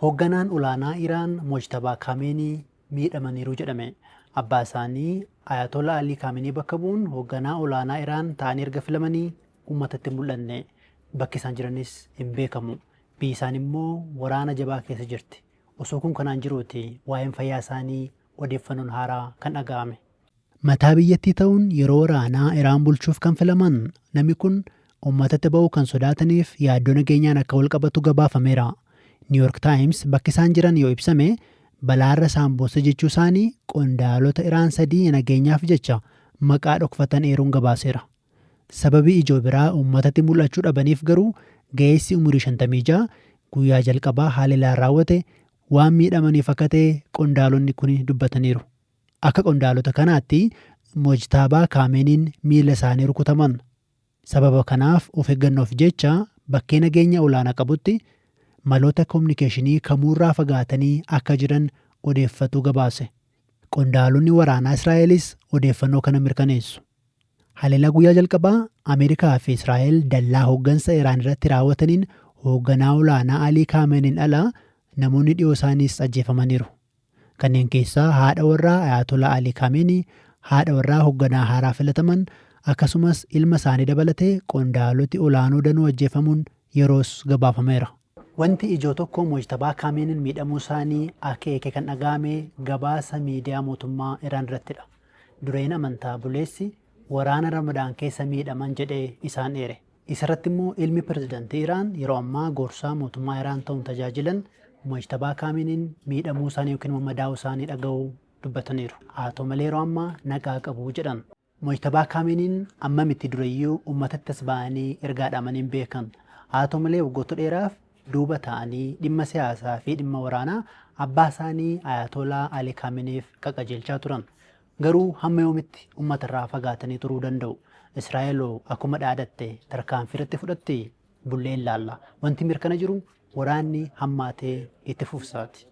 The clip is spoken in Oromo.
Hoogganaan olaanaa Iraan Mojtabaa Kaameenii miidhamaniiru jedhame. Abbaa isaanii Ayatollah Alii Kaameenii bakka bu'uun hoogganaa olaanaa Iraan ta'anii erga filamanii uummatatti hin mul'anne. Bakki isaan jiranis hin beekamu. Biyyi isaan immoo waraana jabaa keessa jirti. Osoo kun kanaan jiruuti waa'een fayyaa isaanii odeeffannoon haaraa kan dhaga'ame. Mataa biyyattii ta'uun yeroo waraanaa Iraan bulchuuf kan filaman namni kun uummatatti ba'uu kan sodaataniif yaaddoo nageenyaan akka wal qabatu gabaafameera. New York Times bakki isaan jiran yoo ibsame balaarra isaan buusa jechuu isaanii qondaalota Iraan sadii nageenyaaf jecha maqaa dhokfatan eeruun gabaaseera. Sababii ijoo biraa uummatatti mul'achuu dhabaniif garuu ga'eessi umurii 56 guyyaa jalqabaa haleellaan raawwate waan miidhamaniif akka ta'e qondaalonni kun dubbataniiru. Akka qondaalota kanaatti Mojtaabaa Kaameeniin miila isaanii rukutaman. Sababa kanaaf of eeggannoof jecha bakkee nageenya olaanaa qabutti maloota kominikeeshinii kamuurraa fagaatanii akka jiran odeeffatu gabaase. Qondaalonni waraanaa Israa'elis odeeffannoo kana mirkaneessu. Haleellaa guyyaa jalqabaa Ameerikaa fi Israa'el dallaa hooggansa Iraan irratti raawwataniin hoogganaa olaanaa Alii Kaameeniin ala namoonni dhiyoo isaaniis ajjeefamaniiru. Kanneen keessaa haadha warraa Ayatollah Alii Kaameenii, haadha warraa hoogganaa haaraa filataman akkasumas ilma isaanii dabalatee qondaaloti olaanoo danuu ajjeefamuun yeroos gabaafameera. Wanti ijoo tokko Mojtabaa Kaameeniin miidhamuu isaanii akeeke kan dhaga'ame gabaasa miidiyaa mootummaa Iraan irrattidha. Dureen amantaa buleessi waraana Ramadaan keessa miidhaman jedhee isaan eere. Isarratti immoo ilmi pirezidantii Iraan yeroo ammaa gorsaa mootummaa Iraan ta'uun tajaajilan Mojtabaa Kaameniin miidhamuu isaanii yookiin immoo madaa'uu isaanii dhaga'uu dubbataniiru. Haa ta'u malee yeroo ammaa nagaa qabu jedhan. Mojtabaa Kaameniin ammamitti durayyuu uummatatti as ba'anii ergaa dhaamanii hin beekan. Haa ta'u malee waggoota dheeraaf duuba ta'anii dhimma siyaasaa fi dhimma waraanaa abbaa isaanii Ayatolaa Ali Kaameniif qaqajeelchaa turan. Garuu hamma yoomitti uummatarraa fagaatanii turuu danda'u? Israa'eloo akkuma dhaadatte tarkaanfii irratti fudhatti bullee ilaalla. Wanti mirkana jiru waraanni hammaatee itti fufsaati.